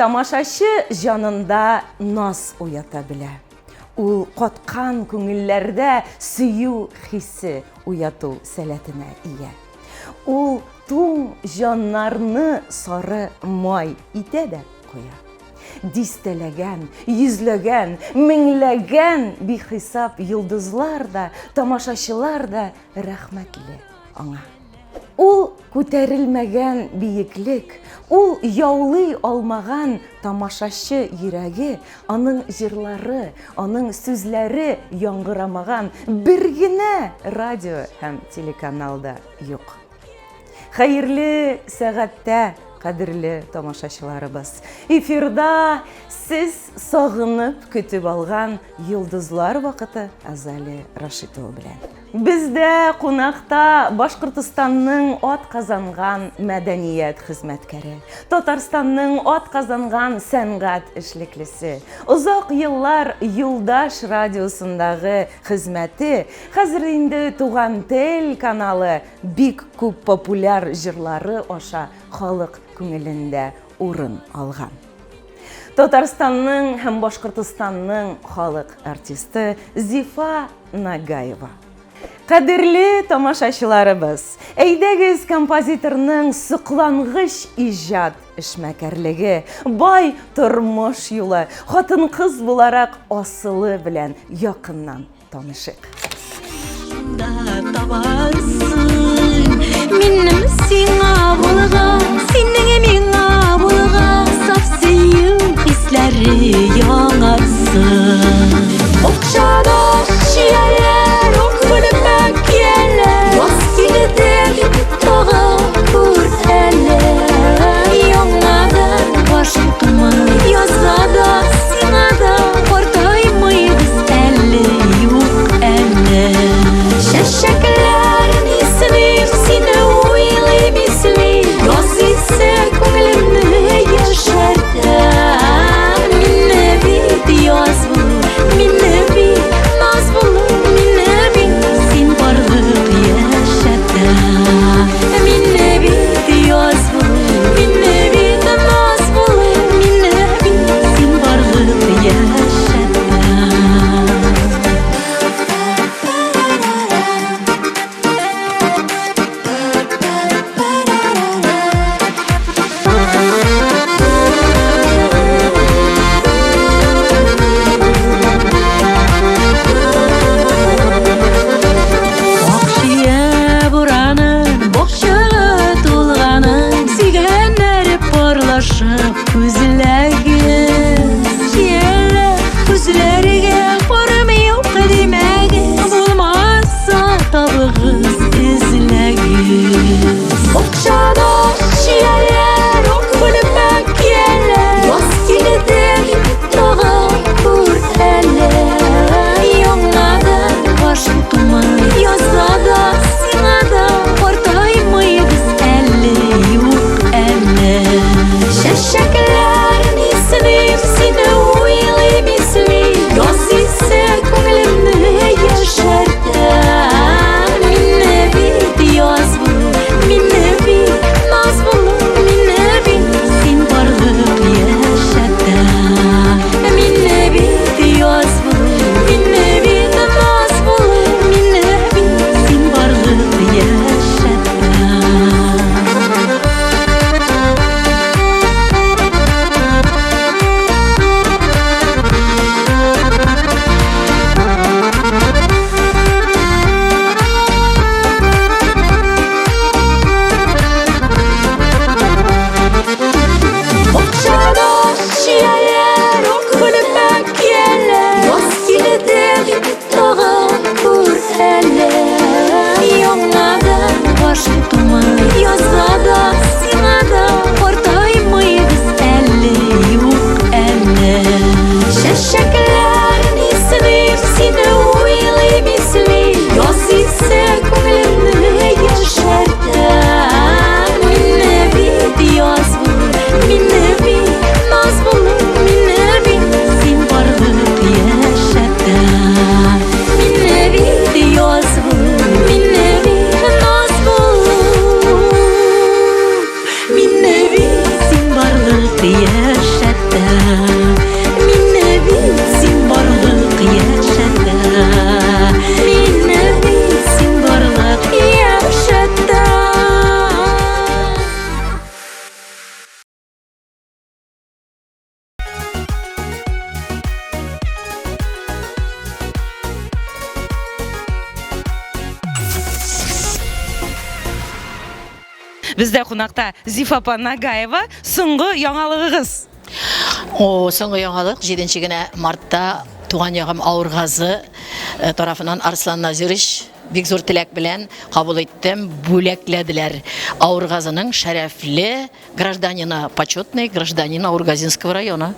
тамашачы җанында наз уята белә. Ул каткан күңелләрдә сөю хисе уяту сәләтенә ия. Ул туң җаннарны сары май итә дә куя. Дистәләгән, йөзләгән, меңләгән бихисап йолдызлар да, тамашачылар да рәхмәтле аңа. Ул күтәрелмәгән биеклек, ул яулый алмаган тамашачы йөрәге, аның җырлары, аның сүзләре яңгырамаган бер генә радио һәм телеканал да юк. Хәерле сәгатьтә, кадерле тамашачыларыбыз! Эфирда сез сагынып көтеп алган Йолдызлар вакыты Азалия Рашитова белән. Бездә кунакта Башкортостанның атказанган мәдәният хезмәткәре, Татарстанның атказанган сәнгать эшлеклесе, озак еллар Юлдаш радиосындагы хезмәте, хәзер инде Туган тел каналы бик күп популяр җырлары аша халык күңелендә урын алган. Татарстанның һәм Башкортостанның халык артисты Зифа Нагаева. Кадерле тамашачыларыбыз, әйдәгез композиторның соклангыч иҗат эшмәкәрлеге, бай тормыш юлы, хатын-кыз буларак асылы белән якыннан танышыйк. Минем сиңа булган, синең миңа булган саф сөю хисләре яңарсын. Бакчада чияләр, ак гөлемә кияләр, яз килде тагы күр әле. Яңадан гашыйкмын, язга да, сиңа да картаймыйбыз әле, юк әле. Чәчәкләрен ислим, сине уйлыйм, ислим, яз исә. Бездә кунакта Зифа апа Нагаева. Соңгы яңалыгыгыз? О, соңгы яңалык 7 генә мартта туган ягым Авыргазы э, тарафыннан Арслан Назирович бик зур теләк белән кабул иттем, бүләкләделәр. Авыргазының шәрәфле гражданина, почетный гражданин Аургазинского района.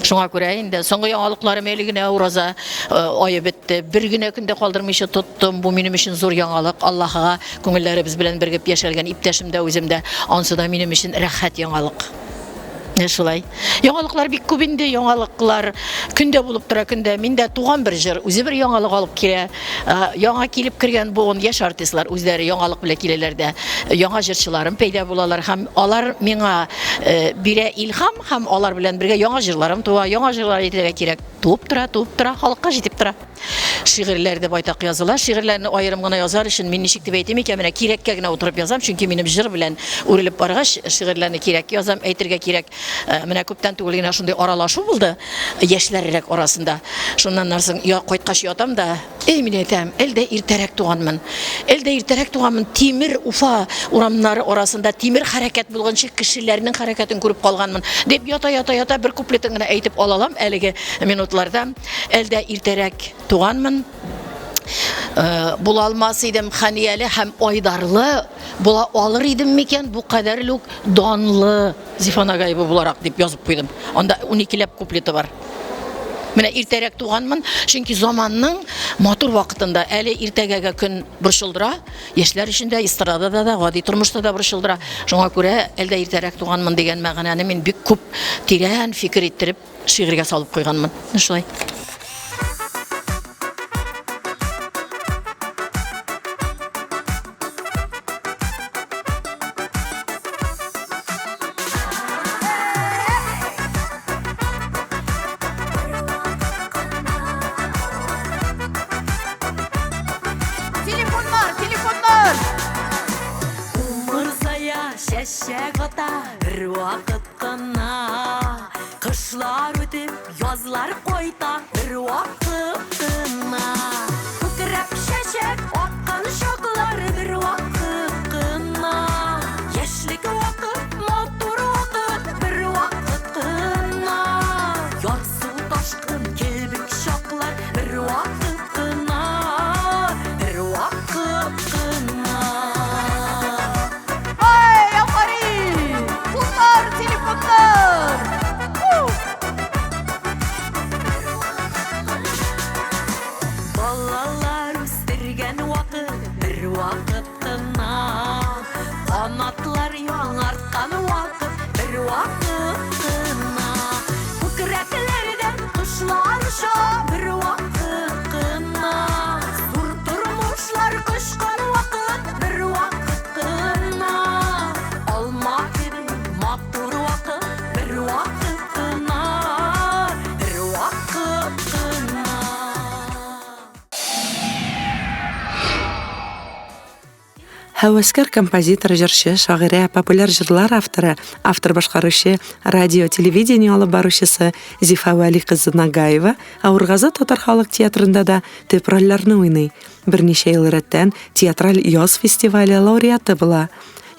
Шуңа күрә инде соңгы яңалыкларым әле генә ураза э, ае бетте. Бер генә көндә калдырмыйча тоттым. Бу минем өчен зур яңалык. Аллаһыга күңелләребез белән бергеп яшәлгән иптәшем дә үзем дә. Ансы да минем өчен рәхәт яңалык. Менә шулай. Яңалыклар бик күп инде, яңалыклар көндә булып тора, көндә. Миндә туган бер җыр, үзе бер яңалык алып килә. Яңа килеп кергән буын яшь артистлар үзләре яңалык белән киләләр дә, яңа җырчыларым пәйда булалар һәм алар миңа э, бирә илһам һәм алар белән бергә яңа җырларым туа, яңа җырлар әйтергә кирәк. Туып тора, туып тора, халыкка җитеп тора. Шигырьләр дә байтак языла. Шигырьләрне аерым гына язар өчен мин ничек дип әйтим икән, менә кирәккә генә утырып язам, чөнки минем җыр белән үрелеп баргач, шигырьләрне кирәк язам, әйтергә кирәк. Э, менә күптән түгел генә шундый аралашу булды яшьләррәк арасында. Шуннан соң я кайткач ятам да, эй, мин әйтәм, әле дә иртәрәк туганмын. Әле дә иртәрәк туганмын. Тимер Уфа урамнары арасында тимер хәрәкәт булганчы кешеләрнең хәрәкәтен күреп калганмын. Дип ята-ята-ята бер куплетын гына әйтеп ала алам әлеге минутларда. Әлдә иртәрәк туганмын. Э, була алмас идем хәнияле һәм айдарлы була алыр идем микән бу кадәрле үк данлы Зифа Нагаева буларак дип язып куйдым. Анда 12ләп куплеты бар. Менә иртәрәк туганмын, чөнки заманның матур вакытында әле иртәгәгә көн борчылдыра, яшьләр өчен дә, эстрадада да, гади тормышта да борчылдыра. Шуңа күрә әлдә иртәрәк туганмын дигән мәгънәне мин бик күп тирән фикер иттереп шигырьгә салып куйганмын. Шулай. Телефоннар, телефоннар! Умырзая чәчәк ата бер вакыт кына. Кышлар үтеп, язлар кайта бер вакыт кына. Күкрәп чәчәк аткан чаклар бер вакыт кына. Яшьлек вакыт, матур вакыт бер вакыт кына. Ярсу ташкын кебек чаклар бер вакыт кына. Бер вакыт кына. Ай, афарин! Куллар, телефоннар! Балалар үстергән вакыт бер вакыт кына. Канатлар яңарткан вакыт бер вакыт кына. Күкрәкләрдән кошлар оча бер вакыт кына. Зур тормышлар кочкан вакыт бер вакыт кына. Алма кебек матур вакыт бер вакыт кына. Бер вакыт кына. Һәвәскәр композитор, җырчы, шагыйрә, популяр җырлар авторы, автор-башкаручы, радио, телевидение алып баручысы Зифа Вәли кызы Нагаева Авыргазы татар халык театрында да төп рольләрне уйный. Берничә ел рәттән Театраль яз фестивале лауреаты була.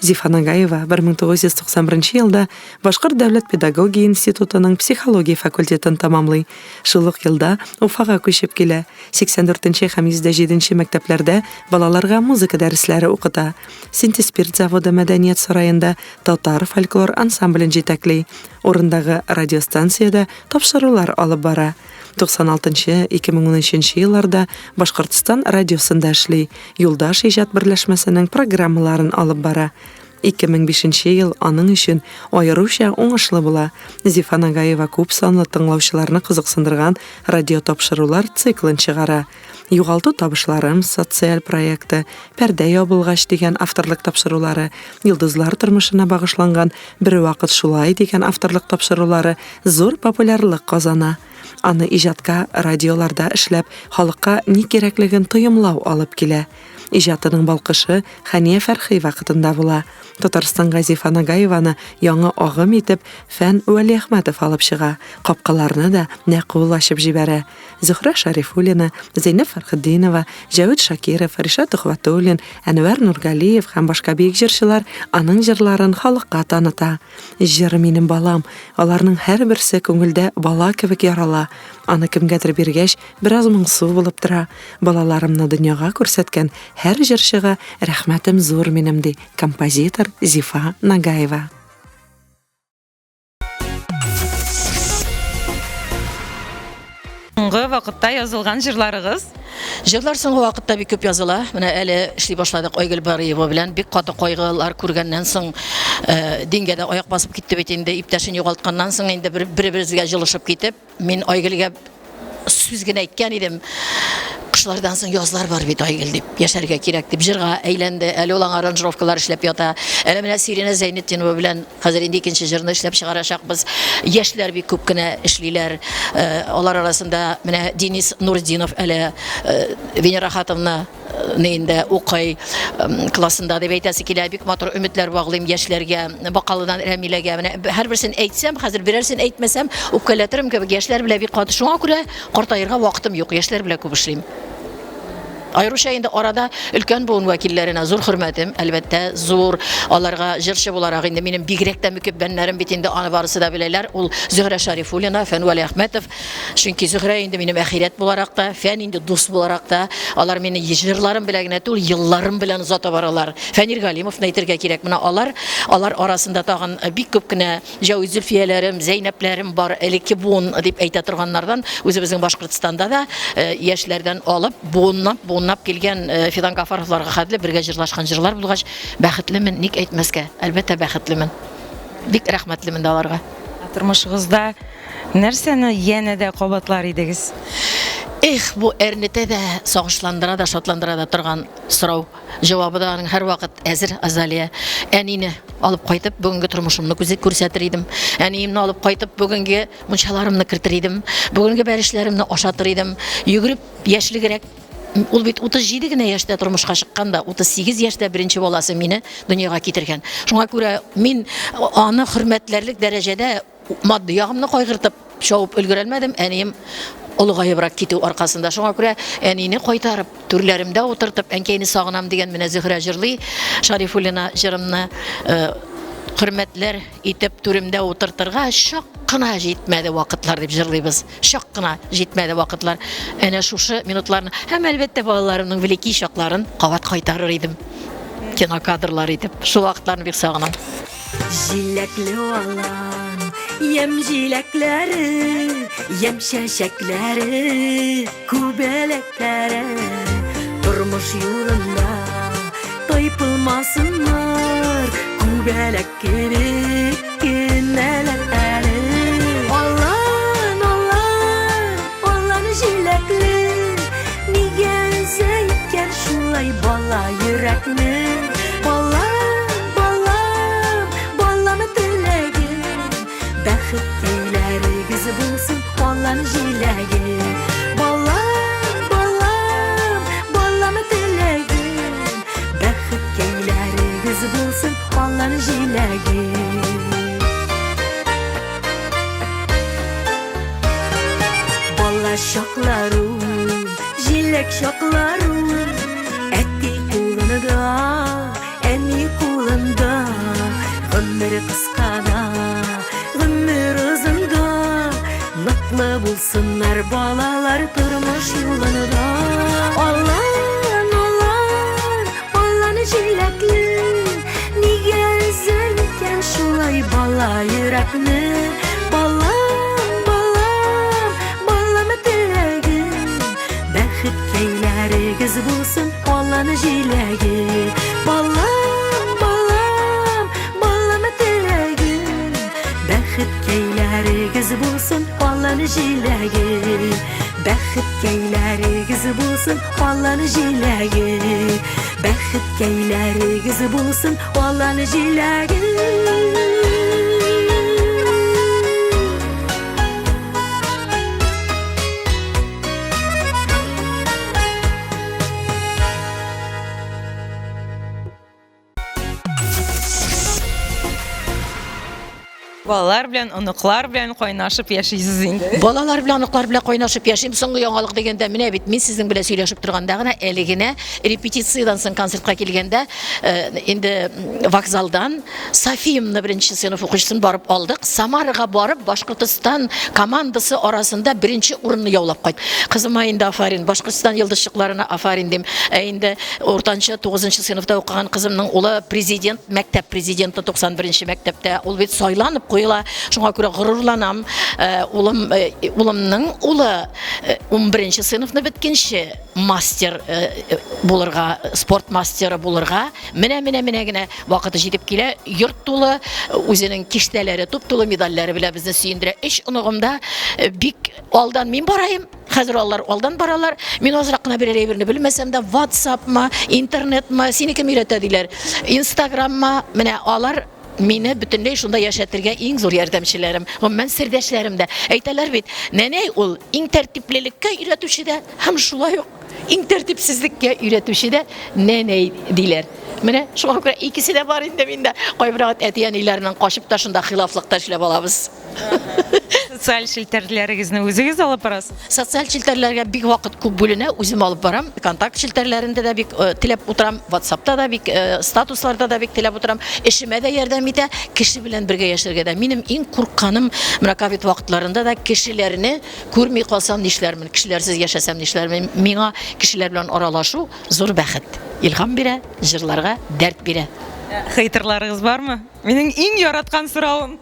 Зифа Нагаева 1991 елда Башкорт дәүләт педагогия институтының психология факультетын тәмамлый. Шул ук елда Уфага күчеп килә. 84 нче һәм 107 нче мәктәпләрдә балаларга музыка дәресләре укыта. Синтеспирт заводы мәдәният сараенда татар фольклор ансамблен җитәкли. Урындагы радиостанциядә тапшырулар алып бара. 96 нчы, 2013 нче елларда Башкортстан радиосында эшли, Юлдаш иҗат берләшмәсенең программаларын алып бара. 2005 нче ел аның өчен аеруча уңышлы була. Зифа Нагаева күп санлы тыңлаучыларны кызыксындырган радиотапшырулар циклын чыгара. Югалту табышларым социаль проекты, Пәрдә ябылгач дигән авторлык тапшырулары, йолдызлар тормышына багышланган Бервакыт шулай дигән авторлык тапшырулары зур популярлык казана. Аны иҗатка радиоларда эшләп, халыкка ни кирәклеген тоемлау алып килә. Иҗатының балкышы Хәния Фәрхи вакытында була. Татарстанга Зифа Нагаеваны яңа агым итеп Фән Вәлиәхмәтов алып чыга, капкаларны да нәкъ ул ачып җибәрә. Зөһрә Шәрифуллина, Зәйнәб Фәрхетдинова, Җәвит Шакиров, Ришат Төхвәтуллин, Әнвәр Нургалиев һәм башка бөек җырчылар аның җырларын халыкка таныта. Җыр минем балам, аларның һәрберсе күңелдә бала кебек ярала. Аны кемгәдер биргәч, бераз моңсу булып тора. Балаларымны дөньяга күрсәткән һәр җырчыга рәхмәтем зур минем, ди композитор Зифа Нагаева. Соңгы вакытта язылган җырларыгыз? Җырлар соңгы вакытта бик күп языла. Менә әле эшли башладык Айгөл Бариева белән. Бик каты кайгылар күргәннән соң, э, дингә дә аяк басып китте бит инде. Иптәшен югалтканнан соң инде бер-беребезгә җылышып китеп, Мин Айгөлгә сүз генә әйткән идем. Кышлардан соң язлар бар бит, Айгөл, дип, яшәргә кирәк дип җырга әйләнде. Әле ул аңа аранжировкалар эшләп ята. Әле менә Сирина Зәйнетдинова белән хәзер инде икенче җырны эшләп чыгарачакбыз. Яшьләр бик күп кенә эшлиләр. Э, алар арасында менә Денис Нурдинов әле э, Венера Хатовна инде укый классында дип әйтәсе килә. Бик матур өметләр баглыйм яшьләргә, Бакалыдан Рәмиләгә. Менә һәрберсен әйтсәм, хәзер берәрсен әйтмәсәм, үпкәләтерем кебек. Яшьләр белән бик каты. Шуңа күрә картаерга вакытым юк, яшьләр белән күп эшлим. Аеруча инде арада өлкән буын вәкилләренә зур хөрмәтем, әлбәттә, зур. Аларга җырчы буларак инде минем бигрәк тә мөкиббәннәрем бит инде аны барысы да беләләр. Ул Зөһрә Шәрифуллина, Фән Вәлиәхмәтов, Чөнки Зөһрә инде минем әхирәт буларак та, Фән инде дус буларак та, алар мине җырларым белән генә түгел, елларым белән озата баралар. Фәнир Галимовны әйтергә кирәк. Менә алар, алар арасында тагын бик күп кенә Җәвит Зөлфияләрем, Зәйнәпләрем бар, элекке буын дип әйтә торганнардан, үзебезнең Башкортстанда да э, яшьләрдән алып, буыннап, буыннап килгән э, Фидан Гафаровларга хәтле бергә җырлашкан җырлар булгач, бәхетлемен, ник әйтмәскә? Әлбәттә, бәхетлемен. Бик рәхмәтлемен дә аларга. Тормышыгызда Нәрсәне янә дә кабатлар идегез? Эх, бу әрнетә дә, сагышландыра да, шатландыра да торган сорау. Җавабы да аның һәрвакыт әзер, Азалия. Әнине алып кайтып, бүгенге тормышымны күзе күрсәтер идем. Әниемне алып кайтып, бүгенге мунчаларымны кертер идем. Бүгенге бәлешләремне ашатыр идем. Йөгереп, яшьлегрәк Ул бит 37 генә яшьтә тормышка чыккан да, 38 яшьтә беренче баласы мине дөньяга китергән. Шуңа күрә мин аны хөрмәтләрлек дәрәҗәдә Матди ягымны кайгыртып, чабып өлгерәлмәдем, әнием олыгаебрак китү аркасында. Шуңа күрә әнине кайтарып, түрләремдә утыртып, әнкәйне сагынам дигән менә Зөһрә җырлый Шарифуллина җырымны э, хөрмәтләр итеп түремдә утыртырга чак кына җитмәде вакытлар дип җырлыйбыз. Чак кына җитмәде вакытлар. Әнә шушы минутларны һәм әлбәттә балаларымның велики чакларын кабат кайтарыр идем. Кинокадрлар итеп. Шул вакытларны бик сагынам. Җиләкле алан, ямь җиләкләре, ямь чәчәкләре, күбәләкләре. Тормыш юлында тайпылмасыннар, күбәләк кебек кенәләр әле. Алан, алан, алан җиләкле, нигә өзә икән шулай бала йөрәкне? Балам, балам, балам теләгем, бәхеткәйләрегез булсын алан җиләге. Балам, балам, балам теләгем, бәхеткәйләрегез булсын алан җиләге. Бала чакларым, җиләк чакларым, Әти кулында, әни кулында, гомер кыска да, гомер озын да, ныклы булсыннар балалар тормыш юлында. Алан, алан, алан җиләкле, нигә өзә икән шулай бала йөрәкне? Балам, балам, балам теләгем, Бәхеткәйләрегез булсын алан җиләге. Балам, балам, балам теләгем. Бәхеткәйләрегез булсын алан җиләге. Бәхеткәйләрегез булсын алан җиләге. Бәхеткәйләрегез булсын алан җиләге. Балалар белән, оныклар белән кайнашып яшисез инде. Балалар белән, оныклар белән кайнашып яшим. Соңгы яңалык дигәндә, менә бит мин сезнең белән сөйләшеп торганда гына әле генә репетициядән соң концертка килгәндә, э, инде вокзалдан Софиямны беренче сыйныф укучысын барып алдык. Самарага барып, Башкортостан командасы арасында беренче урынны яулап кайт. Кызыма инде афарин, Башкортостан йолдызчыкларына афарин дим. Ә инде уртанчы 9 сыйныфта укыган кызымның улы президент, мәктәп президенты 91 нче мәктәптә. Ул бит сайланып куела. Шуңа күрә горурланам. Э, улым, э, улымның улы 11 э, сыйныфны беткенче мастер булырга, спорт мастеры булырга менә менә менә генә вакыты җитеп килә. Йорт тулы, үзенең киштәләре туп-тулы медальләре белән безне сөендерә. Өч оныгым да бик алдан мин бараем. Хәзер алар алдан баралар. Мин азрак кына берәр әйберне белмәсәм дә, WhatsApp-ма, интернетма, сине кем өйрәтә диләр. Инстаграмма, менә алар мине бөтенләй шунда яшәтергә иң зур ярдәмчеләрем, гомумән сердәшләрем дә. Әйтәләр бит, нәнәй ул иң тәртиплелеккә өйрәтүче дә һәм шулай ук иң тәртипсезлеккә өйрәтүче дә нәнәй диләр. Менә шуңа күрә икесе дә бар инде миндә. Кайбер вакыт әти-әниләреннән качып та шунда хилафлык та эшләп алабыз. Социаль челтәрләрегезне үзегез алып барасыз? Социаль челтәрләргә бик вакыт күп бүленә, үзем алып барам. Контакт челтәрләрендә дә бик э, теләп утырам, WhatsAppта да бик, э, статусларда да бик теләп утырам. Эшемә дә ярдәм итә, кеше белән бергә яшәргә дә. Минем иң курыкканым менә ковид вакытларында да кешеләрне күрми калсам нишләрмен, кешеләрсез яшәсәм нишләрмен. Миңа кешеләр белән аралашу зур бәхет. Илһам бирә, җырларга дәрт бирә. Хейтерларыгыз бармы? Минем иң яраткан соравым.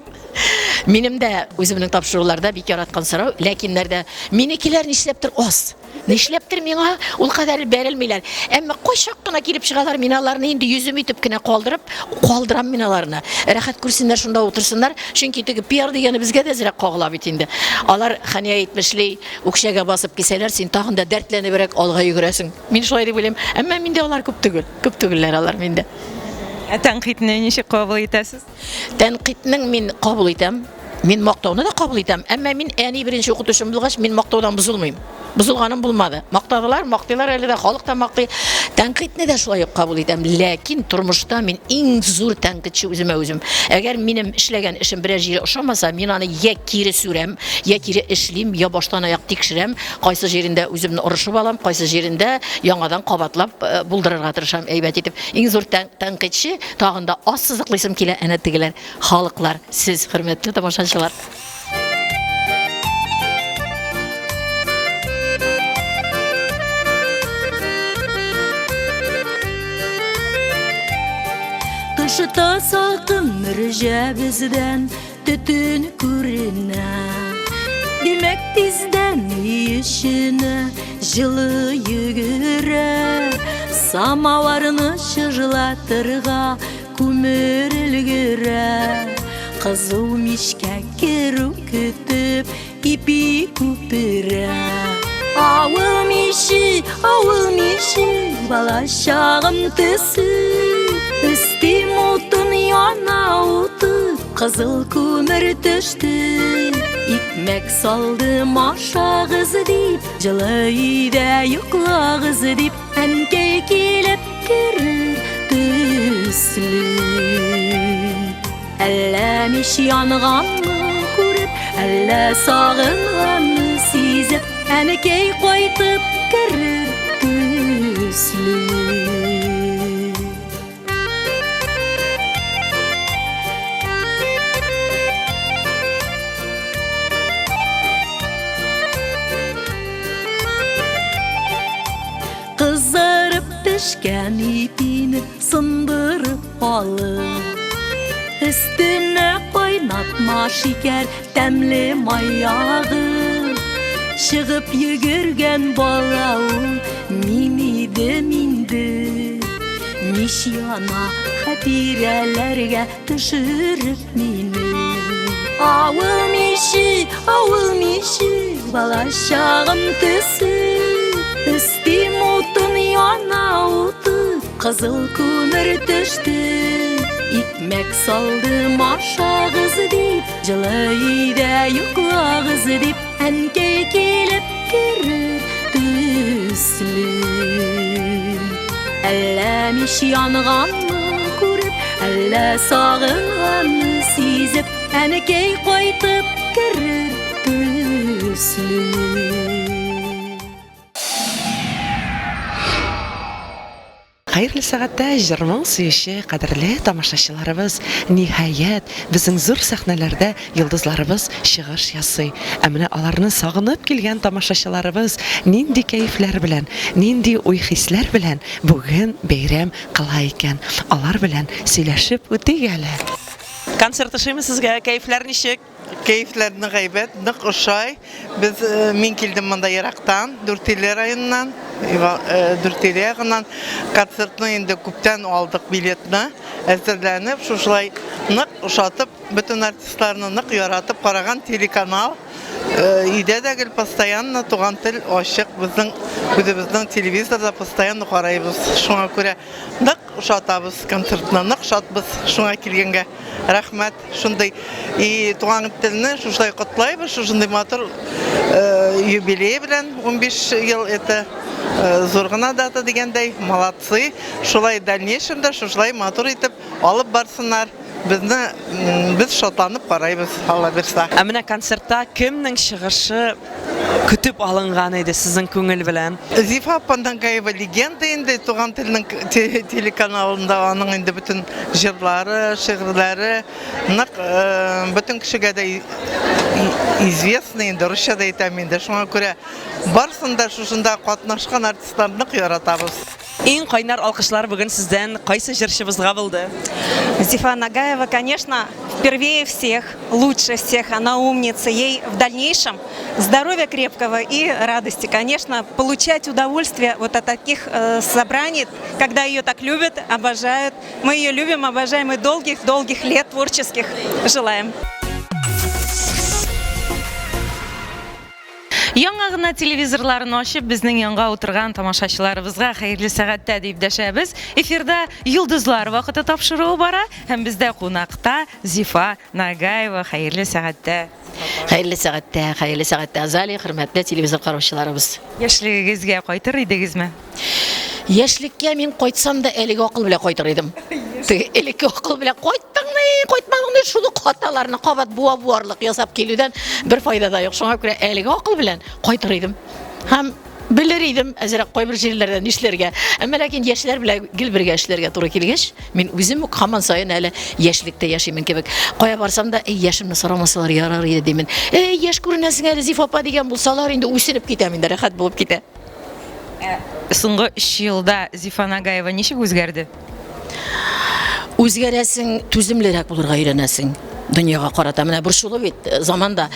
Минем дә үземнең тапшыруларда бик яраткан сорау, ләкиннәрдә минекеләр нишләптер аз. Нишләптер миңа ул кадәр бәрелмиләр. Әмма кайчак кына килеп чыгалар, мин аларны инде йөзем итеп кенә калдырып, калдырам мин аларны. Рәхәт күрсеннәр, шунда утырсыннар. Чөнки теге пиар дигәне безгә дә әзрәк кагыла бит инде. Алар, Хәния әйтмешли, үкчәгә басып кисәләр, син тагын да дәртләнебрәк алга йөгерәсең. Мин шулай дип уйлыйм. Әмма миндә алар күп түгел. Күп түгелләр алар миндә. Ә тәнкыйтьне ничек кабул итәсез? Тәнкыйтьнең мин кабул итәм. Мин мактауны да кабул итәм. Әмма мин әни беренче укытучым булгач, мин мактаудан бозылмыйм. Бозылганым булмады. Мактадылар, мактыйлар әле дә, халык та мактый. Тәнкыйтьне дә шулай ук кабул итәм. Ләкин тормышта мин иң зур тәнкыйтьче үземә үзем. Әгәр минем эшләгән эшем берәр җире ошамаса, мин аны я кире сүрәм, я кире эшлим, я баштан аяк тикшерәм. Кайсы җирендә үземне орышып алам, кайсы җирендә яңадан кабатлап э, булдырырга тырышам әйбәт итеп. Иң зур тәнкыйтьче, тагын да ассызыклыйсым килә, әнә тегеләр, халыклар, сез, хөрмәтле тамашачылар. Тышта салкын мөрҗә бездән төтен күренә. Димәк, тиздән өй эченә җылы йөгерә. Самаварны чыжлатырга күмер өлгерә. Кызу мичкә керү көтеп, ипи күперә. Авыл миче, авыл миче, бала чагым төсе. Өстем утын яна уты, кызыл күмер төште. Икмәк салдым ашагыз дип, җылы өйдә йоклагыз дип, әнкәй килеп керер төсле. Әллә мич янганны күреп, әллә сагынганны сизеп, әнкәй кайтып керер төсле. Кызарып пешкән ипине сындырып алып, Өстенә кайнатма шикәр, тәмле май ягып, Чыгып йөгергән бала ул мин идем инде. Мич яна хатирәләргә төшереп мине. Авыл миче, авыл миче, бала чагым төсе. Өстем утын яна уты, кызыл күмер төште. Икмәк салдым ашагыз дип, җылы өйдә йоклагыз дип, әнкәй килеп керер төсле. Әллә мич янганны күреп, әллә сагынганны сизеп, Әнекәй кайтып керер төсле. Хәерле сәгатьтә җыр-моң сөюче кадерле тамашачыларыбыз! Ниһаять, безнең зур сәхнәләрдә йолдызларыбыз чыгыш ясый. Ә менә аларны сагынып килгән тамашачыларыбыз нинди кәефләр белән, нинди уй-хисләр белән бүген бәйрәм кыла икән? Алар белән сөйләшеп үтик әле. Концерт ошыймы сезгә? Кәефләр ничек? Кәефләр нык әйбәт, нык ошай. Без э, мин килдем монда ерактан, Дүртөйле районыннан, э, Дүртөйле ягыннан. Концертны инде күптән алдык билетны, әзерләнеп, шушылай нык ошатып, бөтен артистларны нык яратып караган телеканал. Э, өйдә дә гел постоянно Туган тел ачык, безнең үзебезнең телевизорда постоянно карайбыз. Шуңа күрә нык ошатабыз концертны, нык шатбыз шуңа килгәнгә. Рәхмәт. Шундый и туган телне шушылай котлайбыз, шушындый матур э, юбилей белән 15 ел это э, зур гына дата дигәндәй, молодцы. Шулай дальнейшем да шушылай матур итеп алып барсыннар. Безне без шатланып карайбыз, Алла бирса. Ә менә концертта кемнең чыгышы көтеп алынган иде сезнең күңел белән? Зифа Пандангаева легенда инде, Туган телнең телеканалында аның инде бөтен җырлары, шигырьләре нык э, бөтен кешегә дә известный инде, русча да әйтәм инде. Шуңа күрә барысын да шушында катнашкан артистларны нык яратабыз. Иң кайнар алкышлар бүген сездән кайсы җырчыбызга булды? Зифа Нагаева, конечно, впервые всех, лучше всех, она умница. Ей в дальнейшем здоровья крепкого и радости, конечно, получать удовольствие вот от таких э, собраний, когда ее так любят, обожают. Мы ее любим, обожаем и долгих-долгих лет творческих желаем. Яңа гына телевизорларын ачып, безнең янга утырган тамашачыларыбызга хәерле сәгатьтә дип дәшәбез. Эфирда Йолдызлар вакыты тапшыруы бара һәм бездә кунакта Зифа Нагаева. Хәерле сәгатьтә. Хәерле сәгатьтә, хәерле сәгатьтә, Азалия, хөрмәтле телевизор караучыларыбыз. Яшьлегегезгә кайтыр идегезме? Яшьлеккә мин кайтсам да әлеге акыл белән кайтыр идем. Теге элекке акыл белән кайттың ни, кайтмадың ни, шул ук хаталарны кабат буа буарлык ясап килүдән бер файда да юк. Шуңа күрә әлеге акыл белән кайтыр идем. Һәм белер идем әзрәк кайбер җирләрдә нишләргә. Әмма ләкин яшьләр белән гел бергә эшләргә туры килгәч, мин үзем үк һаман саен әле яшьлектә яшимен кебек. Кая барсам да, эй, яшемне сорамасалар ярар иде димен. Эй, яшь күренәсең әле, Зифа апа дигән булсалар, инде үсенеп китәм инде, рәхәт булып китә. Ә соңгы өч елда Зифа Нагаева ничек үзгәрде? Үзгәрәсең, түземлерәк булырга өйрәнәсең дөньяга карата. Менә борчулы бит э, заманда.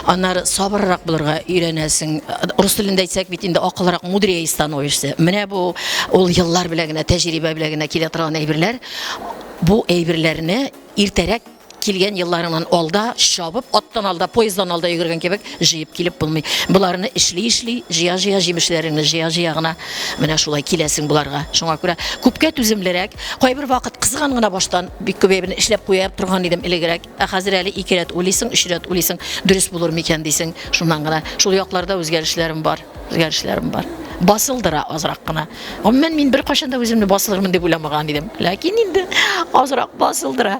Аннары сабыррак булырга өйрәнәсең. Рус телендә әйтсәк бит инде акыллырак, мудрее становишься. Менә бу ул еллар белән генә, тәҗрибә белән генә килә торган әйберләр. Бу әйберләрне иртәрәк Килгән елларыңнан алда, чабып, аттан алда, поезддан алда йөгергән кебек, җыеп килеп булмый. Боларны эшли-эшли, җыя-җыя җимешләреңне җыя-җыя гына менә шулай киләсең боларга. Шуңа күрә күпкә түземлерәк, кайбер вакыт кызган гына баштан бик күп әйберне эшләп куя торган идем элегрәк. Ә хәзер әле ике рәт уйлыйсың, өч рәт уйлыйсың, дөрес булыр микән дисең. Шуннан гына шул якларда үзгәрешләрем бар, үзгәрешләрем бар. Басылдыра азрак кына. Гомумән, мин беркайчан да үземне басылырмын дип уйламаган идем. Ләкин инде азрак басылдыра.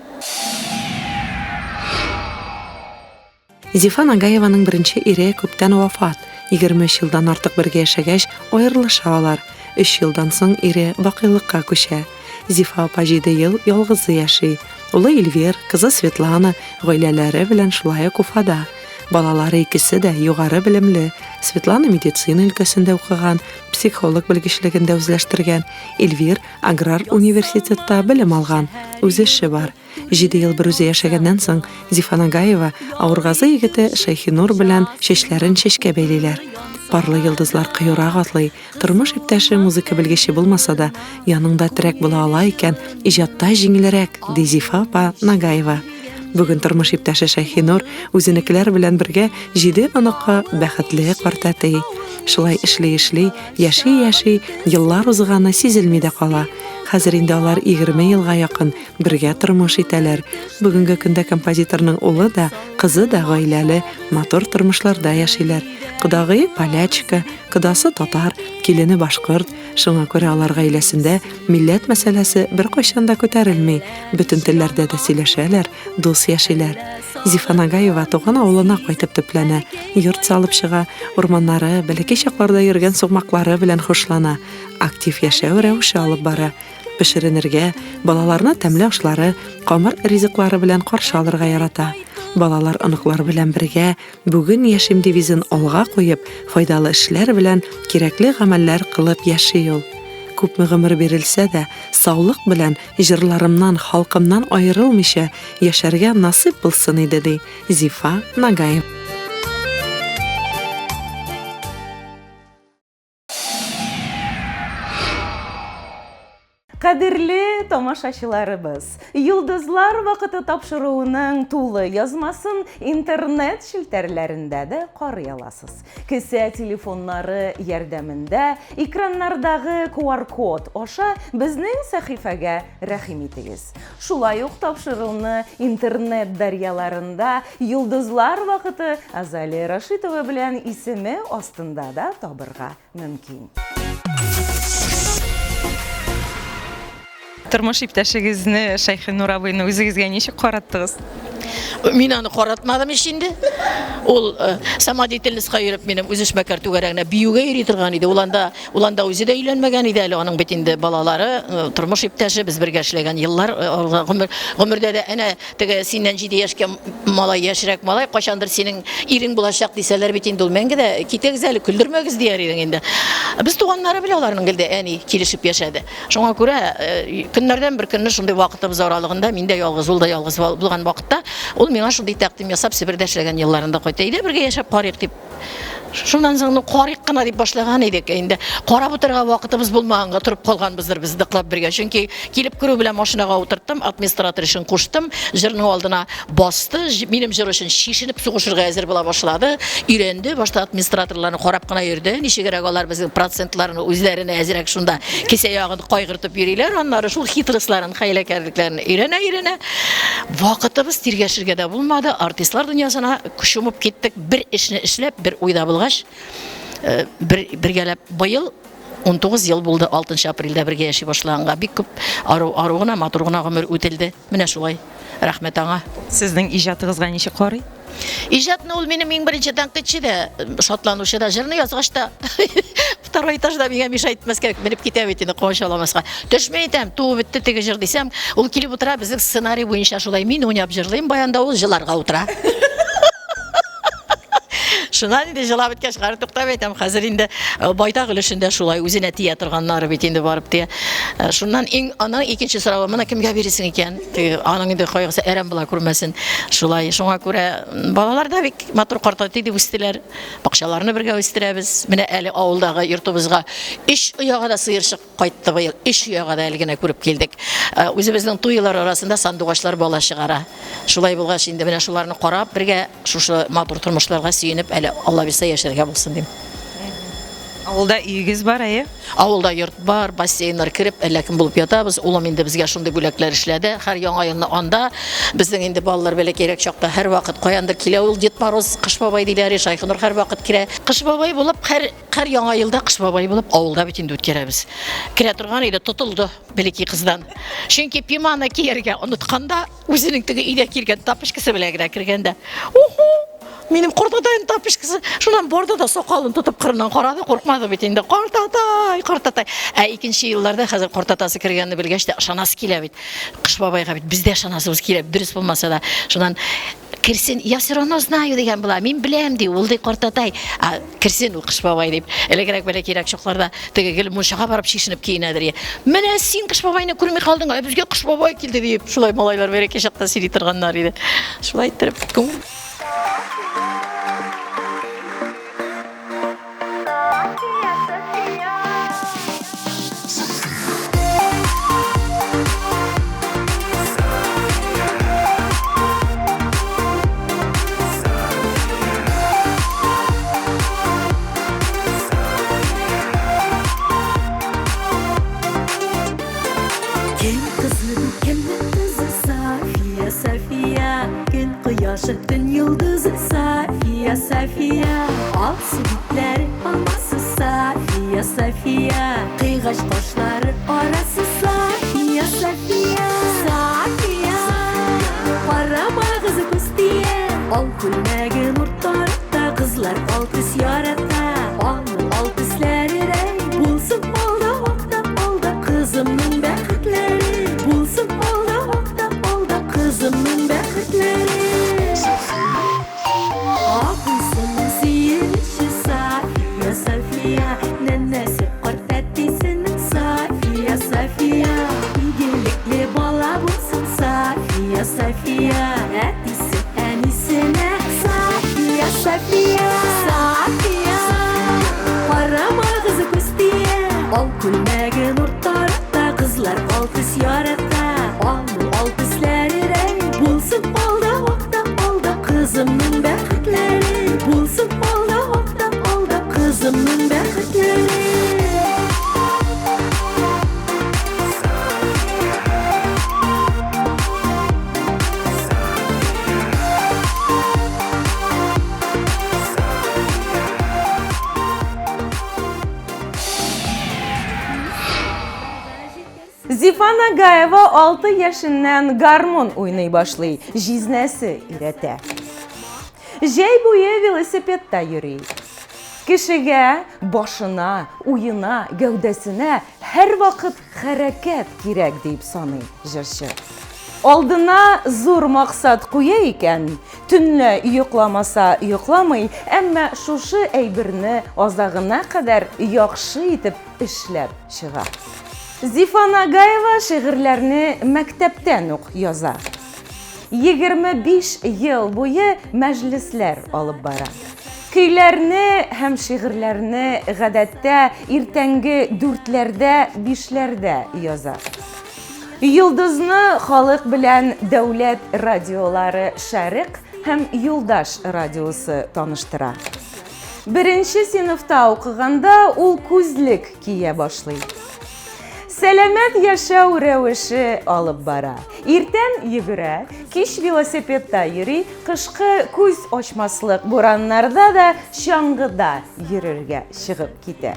Зифа Нагаеваның беренче ире күптән вафат. 23 елдан артык бергә яшәгәч, аерылыша алар. Өч елдан соң ире бакыйлыкка күчә. Зифа апа җиде ел ялгызы яши. Улы Эльвир, кызы Светлана гаиләләре белән шулай ук Уфада. Балалары икесе дә югары белемле. Светлана медицина өлкәсендә укыган, психолог белгечлеген дә үзләштергән. Эльвир аграр университетта белем алган, үз эше бар. Җиде ел берүзе яшәгәннән соң, Зифа Нагаева Авыргазы егете Шәйхинур белән чәчләрен чәчкә бәйлиләр. Парлы йолдызлар кыюрак атлый, тормыш иптәше музыка белгече булмаса да, яныңда терәк була ала икән, иҗатта җиңелрәк, ди Зифа апа Нагаева. Бүген тормыш иптәше Шәйхинур үзенекеләр белән бергә җиде оныкка бәхетле картәти. Шулай эшли-эшли, яши-яши, еллар узганы сизелми дә кала. Хәзер инде алар 20 елга якын бергә тормыш итәләр. Бүгенге көндә композиторның улы да, кызы да гаиләле, матур тормышларда яшиләр. Кодагые полячка, кодасы татар, килене башкорт. Шуңа күрә алар гаиләсендә милләт мәсьәләсе беркайчан да күтәрелми. Бөтен телләрдә дә сөйләшәләр, дус яшиләр. Зифа Нагаева туган авылына кайтып төпләнә, йорт салып чыга, урманнары, бәләкәй чакларда йөргән сукмаклары белән хушлана, актив яшәү рәвеше алып бара. Пешеренергә, балаларны тәмле ашлары, камыр ризыклары белән каршы алырга ярата. Балалар, оныклар белән бергә бүген яшим девизын алга куеп, файдалы эшләр белән кирәкле гамәлләр кылып яши ул. Күпме гомер бирелсә дә, саулык белән, җырларымнан, халкымнан аерылмыйча яшәргә насыйп булсын иде, ди Зифа Нагаева. Кадерле тамашачыларыбыз, Йолдызлар вакыты тапшыруының тулы язмасын интернет челтәрләрендә дә карый аласыз. Кесә телефоннары ярдәмендә экраннардагы QR-код аша безнең сәхифәгә рәхим итегез. Шулай ук тапшыруны интернет дәрьяларында Йолдызлар вакыты Азалия Рашитова белән исеме астында да табырга мөмкин. Тормыш иптәшегезне Шәйхинур абыйны үзегезгә ничек караттыгыз? Мин аны каратмадым ич инде. Ул э, самодеятельностька йөреп минем үзешмәкәр түгәрәгенә биюгә йөри торган иде. Ул анда, ул анда үзе дә өйләнмәгән иде әле. Аның бит инде балалары, э, тормыш иптәше, без бергә эшләгән еллар, э, гомер, гомердә дә әнә Теге синнән җиде яшькә малай, яшьрәк малай, кайчандыр синең ирең булачак дисәләр бит инде ул мәңге дә китегез әле, көлдермәгез дияр идең инде. Без туганнары белән аларның гел дә әни килешеп яшәде. Шуңа күрә э, көннәрдән бер көнне шундый вакытыбыз аралыгында мин дә ялгыз, ул да ялгыз булган вакытта ул миңа шундый тәкъдим ясап Себердә эшләгән елларында кайта, әйдә бергә яшәп карыйк дип. Шуннан соң ну карыйк кына дип башлаган идек. Инде карап утырырга вакытыбыз булмаганга торып калганбыздыр без ныклап бергә. Чөнки килеп керү белән машинага утырттым, администратор эшен куштым, җырның алдына басты, минем җыр өчен чишенеп сугышырга әзер була башлады. Өйрәнде, башта администраторларны карап кына йөрде, ничегрәк алар безнең процентларны үзләренә әзрәк шунда кесә ягын кайгыртып йөриләр, аннары шул хитростларын, хәйләкәрлекләрен өйрәнә-өйрәнә. Вакытыбыз тиргәшергә дә булмады, артистлар дөньясына чумып киттек. Бер эшне эшләп, бер уйда булгач, э, бер бергәләп быел 19 ел булды 6 апрельдә бергә яши башлаганга. Бик күп ару, ару гына, матур гына гомер үтелде. Менә шулай. Рәхмәт аңа. Сезнең иҗатыгызга ничек карый? Иҗатны ул минем иң беренче тәнкыйтьче дә, шатланучы да, җырны язгач та второй этажда миңа мешать итмәскә менеп китә бит инде комачауламаска. Төшми әйтәм, туып бетте теге җыр дисәм, ул килеп утыра, безнең сценарий буенча шулай мин уйнап җырлыйм баянда, ул җыларга утыра. Шуннан инде җылап беткәч, кара туктап әйтәм, хәзер инде э, байтак өлешендә шулай үзенә тия торганнары бит инде барып тия. Э, шуннан иң аның икенче соравы, моны кемгә биресең икән? Теге, аның инде кайгысы әрәм була күрмәсен. Шулай, шуңа күрә балалар да бик матур картәти дип үстеләр. Бакчаларны бергә үстерәбез. Менә әле авылдагы йортыбызга өч ояга да сыерчык кайтты быел. Өч ояга да әле генә күреп килдек. Э, үзебезнең туйлар арасында сандугачлар бала чыгара. Шулай булгач инде менә шуларны карап бергә шушы матур тормышларга сөенеп әле Алла бирсә яшәргә булсын дим. Авылда өегез бар, әйе? Авылда йорт бар, бассейннар кереп, әллә кем булып ятабыз. Улым инде безгә шундый бүләкләр эшләде. Һәр яңа елны анда. Безнең инде балалар бәләкәйрәк чакта һәрвакыт каяндыр килә ул Дед Мороз, Кыш бабай диләр, Шайхинур һәрвакыт килә. Кыш бабай булып, һәр һәр яңа елда Кыш бабай булып авылда бит инде үткәрәбез. Керә торган иде, тотылды бәләкәй кыздан. Чөнки пиманы кияргә онытканда, Үзенең теге өйдә килгән тапочкасы белән генә кергәндә, уху, минем картатайның тапочкасы. Шуннан барды да сакалын тотып кырыннан карады, куркмады бит инде. Картатай, картатай. Ә икенче елларда хәзер картатасы кергәнне белгәч тә ышанасы килә бит. Кыш бабайга бит без дә ышанасыбыз килә, дөрес булмаса да. Шуннан керсен, я все равно знаю дигән була. Мин беләм ди, ул ди картатай. Ә Керсен ул Кыш бабай дип. Элегрәк бәләкәйрәк чакларда теге гел мунчага барып чишенеп киенәдер. Менә син Кыш бабайны күрми калдың, ә безгә Кыш бабай килде дип, шулай малайлар бәләкәй чакта сөйли торганнар иде. Шулай иттереп, күңел Каршы төн йолдызы София, София. Алсу битләре алмасы София, София. Кыйгач кашлары арасы София, София. София, карамагыз күз тия. Ал күлмәге нур тарата, кызлар ал төс ярата. Аның ал төсләре рәй булсын алда, акта, алда кызымның бәхетләре. Булсын алда, акта, алда кызымның бәхетләре. Абыйсының сөенече София, София, нәнәсе карт әтисенең София, София. Игелекле бала булсын София, София, әтисе әнисенә София, София. София, карамагыз күз тия. Ал күлмәге нур тарата, кызлар ал төс ярата. Аның ал төсләре рәй булсын алда, акта, алда кызымның бәхетләре. Булсын алда, акта, алда кызымның бәхетләре. Зифа Нагаева 6 яшеннән гармун уйный башлый, җизнәсе өйрәтә. Җәй буе велосипедта йөри. Кешегә башына, уена, гәүдәсенә һәрвакыт хәрәкәт кирәк дип саный җырчы. Алдына зур максат куя икән, төнлә йокламаса йокламый, әмма шушы әйберне азагына кадәр яхшы итеп эшләп чыга. Зифа Нагаева шигырьләрне мәктәптән үк яза. 25 ел буе мәҗлесләр алып бара. Көйләрне һәм шигырьләрне гадәттә иртәнге дүртләрдә, бишләрдә яза. Йолдызны халык белән дәүләт радиолары Шәрык һәм Юлдаш радиосы таныштыра. Беренче сыйныфта укыганда ул күзлек кия башлый. Сәламәт яшәү рәвеше алып бара. Иртән йөгерә, кич велосипедта йөри, кышкы күз ачмаслык бураннарда да чаңгыда йөрергә чыгып китә.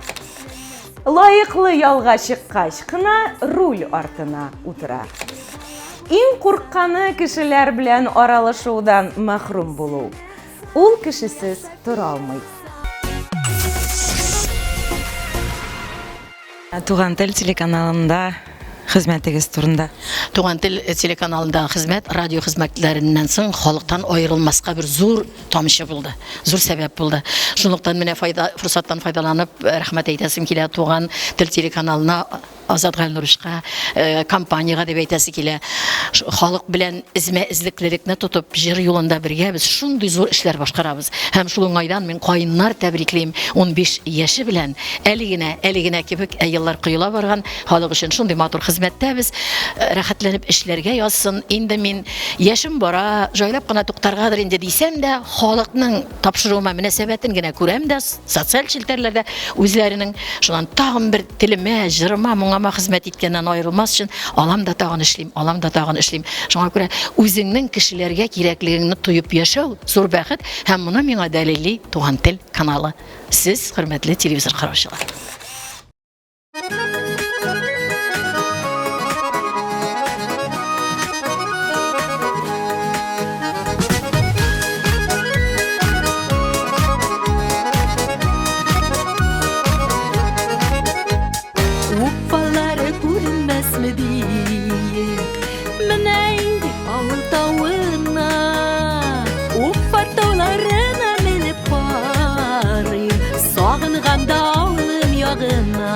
Лаеклы ялга чыккач кына руль артына утыра. Иң куркканы кешеләр белән аралашудан мәхрүм булу. Ул кешесез тора алмый. Туган тел телеканалында хезмәтегез турында. Туган тел телеканалындагы хезмәт радио хезмәтләреннән соң халыктан аерылмаска бер зур тамчы булды, зур сәбәп булды. Шунлыктан менә файда, форсаттан файдаланып рәхмәт әйтәсем килә Туган тел телеканалына Азат Гайнуровичка, э, компаниягә дип әйтәсе килә. Халык белән эзмә-эзлеклелекне тотып, җыр юлында бергә без шундый зур эшләр башкарабыз. Һәм шул уңайдан мин каеннар тәбриклим 15 яше белән. Әле генә, әле генә кебек, ә еллар коела барган, халык өчен шундый матур хезмәттә без. Э, рәхәтләнеп эшләргә язсын. Инде мин яшем бара, җайлап кына туктаргадыр инде дисәм дә, халыкның тапшыруыма мөнәсәбәтен генә күрәм дә, социаль челтәрләрдә үзләренең шуннан тагын бер телемә, җырыма, моңама хезмәт иткәннән аерылмас өчен алам да тагын эшлим, алам да тагын эшлим. Шуңа күрә үзеңнең кешеләргә кирәклегеңне тоеп яшәү зур бәхет һәм моны миңа дәлилли Туган тел каналы. Сез, хөрмәтле телевизор караучылар. Уфалары күренмәсме диеп, Менә инде авыл тавына. Уфа тауларына менеп карыйм, Сагынганда авылым ягына.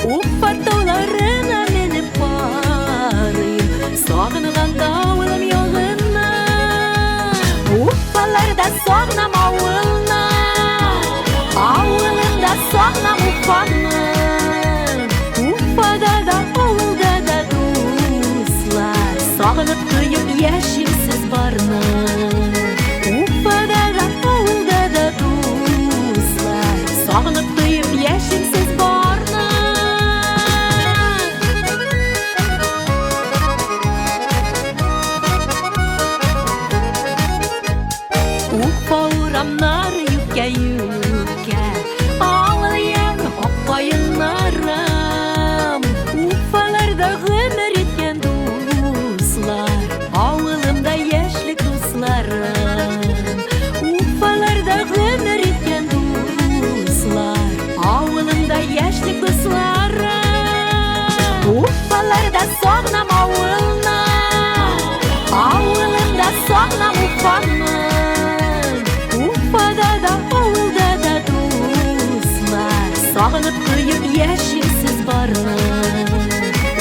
Уфа тауларына менеп карыйм, Сагынганда авылым ягына. Уфаларда сагынам авылны, Авылымда сагынам Уфаны. Уфада да, авылда да дуслар, Сагынып тоеп яшим сез барны. Уфада да, авылда да дуслар, Сагынып тоеп яшим сез барны. Сагынып тоеп яшим сез барны.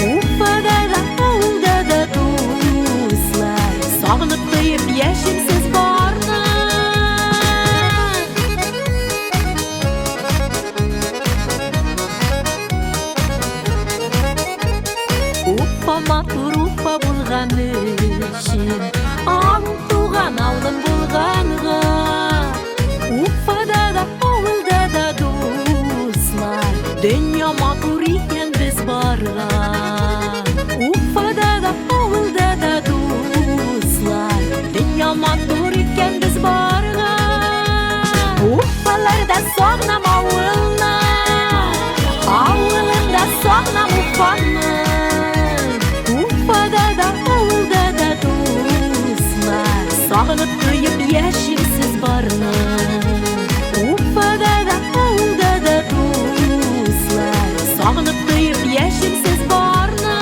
Уфада да, авылда да дуслар, Сагынып тоеп яшим сез барны. Уфа матур Уфа булган өчен, Аның туган авылым булганга. Уфада да, авылда да дуслар, Дөнья матур икән без барга. Уфада да, авылда да дуслар, Дөнья матур икән без барга. Уфаларда сагынам авылны, Авылымда сагынам Уфаны. Уфада да, авылда да дуслар, Сагынып тоеп яшим сез барны. Уфада да, авылда да дуслар, Сагынып тоеп яшим сез барны.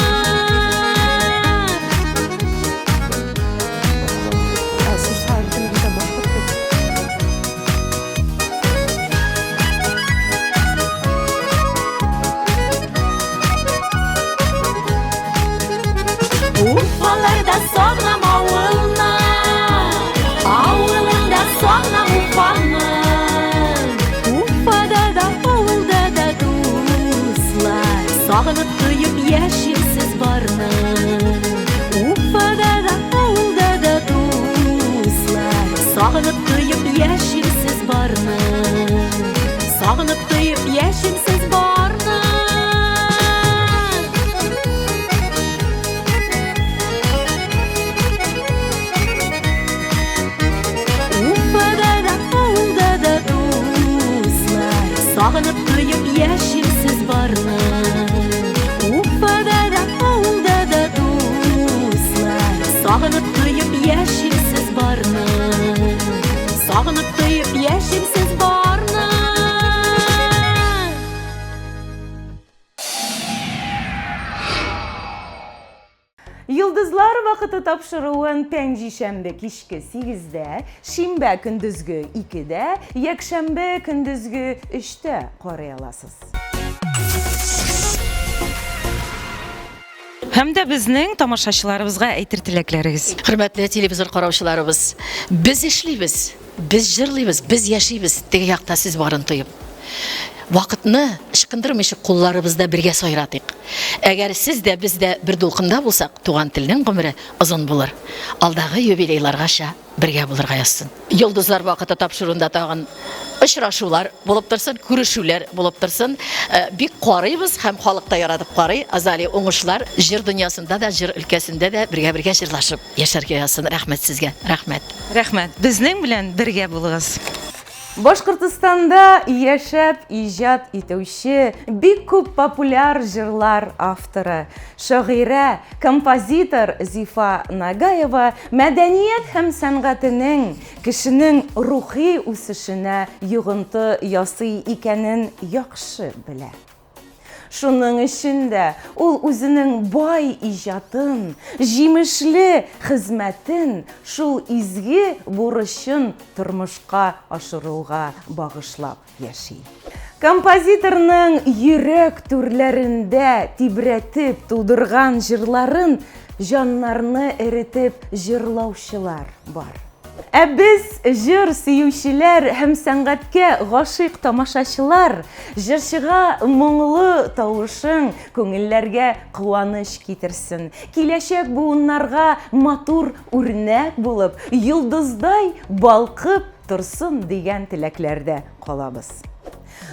Уфаларда сагынам авылны, Авылымда сагынам Уфаны. Уфада да, авылда да дуслар, Сагынып тоеп яшим сез барны. Уфада да, авылда да дуслар, Сагынып тоеп яшим сез барны. Сагынып тоеп яшим сез барны. Уфада да, авылда да дуслар, Сагынып тоеп яшим сез барны. Уфада да, авылда да дуслар, Сагынып тоеп яшим сез барны. Сагынып тоеп яшим сез барны. Йолдызлар вакыты тапшыруын пәнҗешәмбе кичке 8-дә, шимбә көндезге 2-дә, якшәмбе көндезге 3-тә карый аласыз. Һәм дә безнең тамашачыларыбызга әйтер теләкләрегез. Хөрмәтле телевизор караучыларыбыз, без эшлибез, без җырлыйбыз, без яшибез, теге якта сез барын тоеп. Вакытны ычкындырмыйча кулларыбызда бергә сайратыйк. Әгәр сез дә, без дә бер дулкында булсак, туган телнең гомере озын булыр. Алдагы юбилейларгача бергә булырга язсын. Йолдызлар вакыты тапшыруында тагын очрашулар булып торсын, күрешүләр булып торсын. Э, бик карыйбыз һәм халык та яратып карый. Азалия, уңышлар җыр дөньясында да, җыр өлкәсендә дә бергә-бергә җырлашып яшәргә язсын. Рәхмәт сезгә. Рәхмәт. Рәхмәт. Безнең белән бергә булыгыз. Башкортстанда яшәп иҗат итүче бик күп популяр җырлар авторы, шагыйрә, композитор Зифа Нагаева мәдәният һәм сәнгатенең кешенең рухи үсешенә йогынты ясый икәнен яхшы белә. Шуның өчен дә ул үзенең бай иҗатын, җимешле хезмәтен шул изге бурычын тормышка ашыруга багышлап яши. Композиторның йөрәк түрләрендә тибрәтеп тудырган җырларын җаннарны эретеп җырлаучылар бар. Ә без, җыр сөючеләр һәм сәнгатькә гашыйк тамашачылар, җырчыга моңлы тавышың күңелләргә куаныч китерсен, киләчәк буыннарга матур үрнәк булып, йолдыздай балкып торсын дигән теләкләрдә калабыз.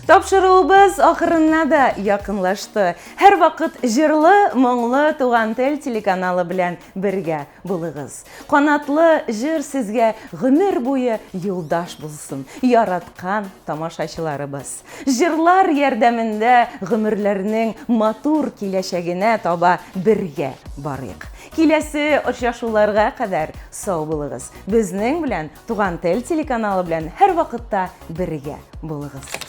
Тапшыруыбыз ахырына да якынлашты. Һәрвакыт җырлы, моңлы Туган тел телеканалы белән бергә булыгыз. Канатлы җыр сезгә гомер буе юлдаш булсын, яраткан тамашачыларыбыз. Җырлар ярдәмендә гомерләрнең матур киләчәгенә таба бергә барыйк. Киләсе очрашуларга кадәр сау булыгыз. Безнең белән Туган тел телеканалы белән һәрвакытта бергә булыгыз.